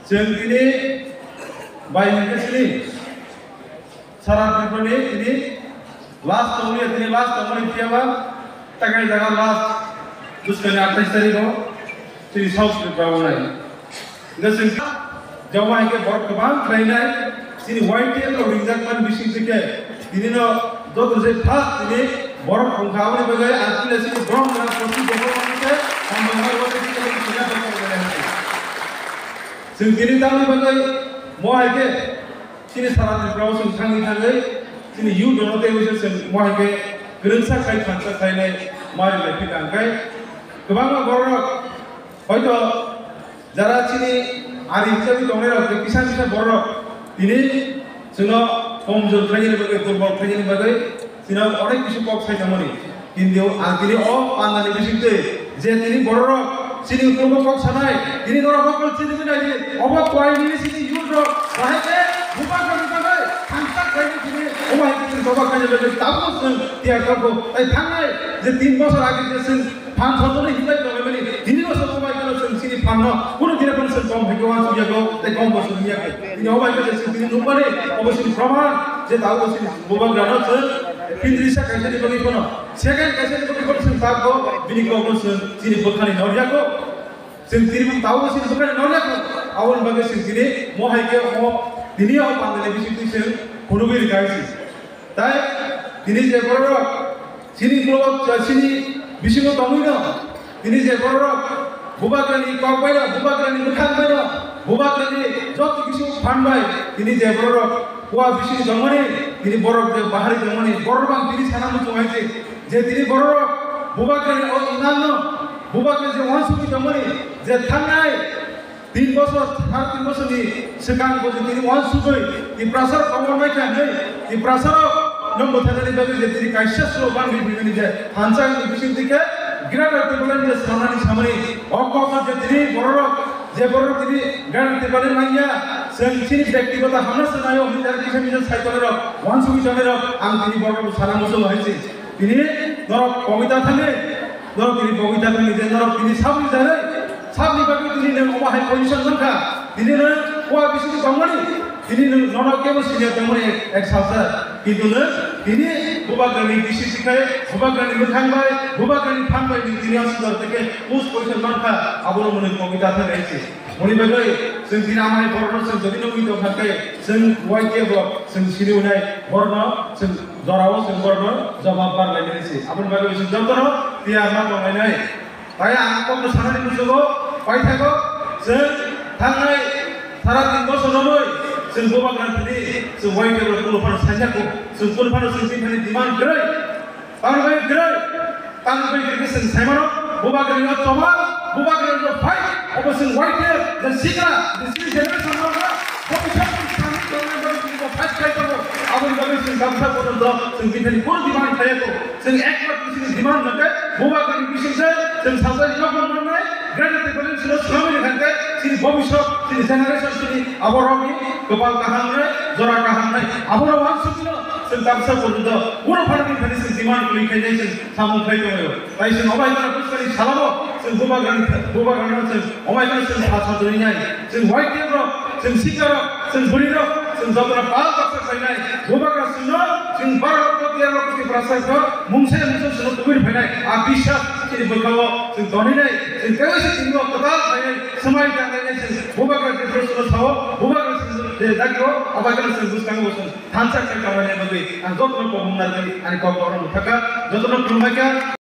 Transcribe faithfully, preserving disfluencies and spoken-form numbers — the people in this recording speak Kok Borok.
Chwng tini bai hwnkhe chini Sara Tripura ni tini last tongmani, tini last tongmani phiya ba takai jaga last bwskangni athais tarikh o chini South Tripura o nai. Hwnkhe chwng joma hai khe borok kwbang khlainai chini Y T F rok ringjak mani bising twi khe tini no joto je first tini borok wngkha aboni bagwi ang tini chini borok rok kosi borok rok khe hambai ma rok tini khe tini khe chwng tini tamni bagwi mo hai khe Chini Sara Tripura o chwng thangwi thangwi chini youth rokno tei waisa chwng mo hai khe kwrwngsa khai thansa khlainai mari lai phi tang khai kwbangma borok rok hoito jara chini ari hisabi tongnai rok tei kisa kisa borok rok tini chwngno komjor khlainani bagwi, durbol khlainani bagwi chini onek kisu kok sai tongmani. Kintu ang tini o pandani bisingtwi je tini bororok chini uklogo kok sanai, tini norok mokol chini nai, obo kwai nini chini youth rok bahai khe bubagrani bagwi thangsa khlaini tini obo hai khe chwng doba khaina bagwi tabukno chwng tiyar kha kho. Tai thangnai je tin bosor age je chwng phan sotoni hinlai tonglaimani, tini bosor obo hai kheno chwng chini phanno kunu dine phano chwng kom hai khe uansuk ya kho, tai kom bo chwng ya kho. Tini obo hai khe je chwng tini nukmani obo chini proman je tabukno chini bubagrano chwng phindrisa kaisani bagwi phano Second kaisa ni bagwi chwng tabgo bini kokno chwng chini bwkhani norya kho. Chwng tini tabgo chini bwkhani norya kho. Aboni bagwi chwng tini mo hai khe o tini o pandani bisingtwi chwng phunugwi rwkha hai se. Tai tini je bororok chini ulo chini bisingo tongwi no tini je bororok Bubagrani kok bai no, bubagrani mwkhang bai no, bubagrani joto kisu phan bai, tini je borok kua bising tongmani, tini borok je bahari tongmani, borok bang tini sana muchung hai se, je tini borok bubagrani o iman no, bubagrani je uansugwi tongmani, je thangnai tin bosor, sar tin bosor ni swkang bo je tini uansugwi, Tiprasa rok tongmani khe hwnwi, Tiprasa rok no mwthanani bagwi je tini kaisa slogan ri phimani je, thansa ni bising twi khe, Greater Tipraland je sanani samani, o kokno je tini bororok, je bororok tini Greater Tipraland manya, chwng chini bektigoto hamna se naio, hwnwi jara kisa misa sai tongnai rok, uansugwi tongnai rok, ang tini bororok sana muchungo hai se. Tini norok kobita thangwi, norok tini kobita thangwi, je norok tini sabni jare, sabni bagwi tini nwng omo hai position mankha, tini nwng kua bisingtwi tongmani, Tini nwng nono kebo siniya tongmani ek, ek salsa. Kintu nwng tini bubagrani bisi tikhai, bubagrani mwkhang bai, bubagrani phan bai nwng tini ang sudar teke post position mankha, abono mwnwi kobita thang hai se. Moni bagwi chwng tini amai borokno chwng jodi nugwi tongkha khe chwng Y T F rok chwng sini unai borokno chwng jorao chwng borokno jobab barlaimani se. Aboni bagwi chwng jotono tiyar ma tonglainai. Tai ang kokno sanani muchungo paithago chwng thangnai sara tin bosor romwi chwng bubagrani thani chwng Y T F rok kunu phano sainjakgo, chwng kunu phano chwng tini thani demand kwrwi, tamni bagwi kwrwi, tamni bagwi kwrwi chwng saimano bubagrani o choba, bubagrani o fight, obo chwng Y T F je sikla, je sini generation rok Bo kisa chwng thani tongnai bagwi chwng bo fight khai tongo. Aboni bagwi chwng gamsa porjonto chwng bithani bono demand khlai ya kho. Chwng ekmatro chini demand hwnkhe bubagrani bisingtwi chwng sajagwi nokbar mannai, Greater Tipraland chwngno swnamwi rwkha hwnkhe chini bobiswt, chini generation chini aborokni kwpal kaham wngnai, jora kaham wngnai. Abono uansukgwino chwng gamsa porjonto bono phano bini thani chwng demand kwrwi khainai chwng samung khlai tongo. Tai chwng obo hai kheno bwskangni salao chwng bubagrani, bubagrano chwng obo hai kheno chwng sa sa tongwi nai. Chwng Y T F rok, chwng sikla rok, chwng bwrwi rok, chwng jotono pal baksa khlainai. Bubagra chwngno, chwng Bharat rok, Tiprasa rok, mungsa mungsa chwngno tubui phainai. A biswas chini bwkhao chwng tonwi nai. Chwng teibo se chwngno kwtal khlainai, swmai tanglainai chwng bubagra Tiprasa chwngno sao, bubagra chwng je dagio, obo hai kheno chwng bwskango chwng thansa khe tonglaina bagwi ang jotono kok mung narwgwi ani kok borokno thaka, jotono khulumbai kha.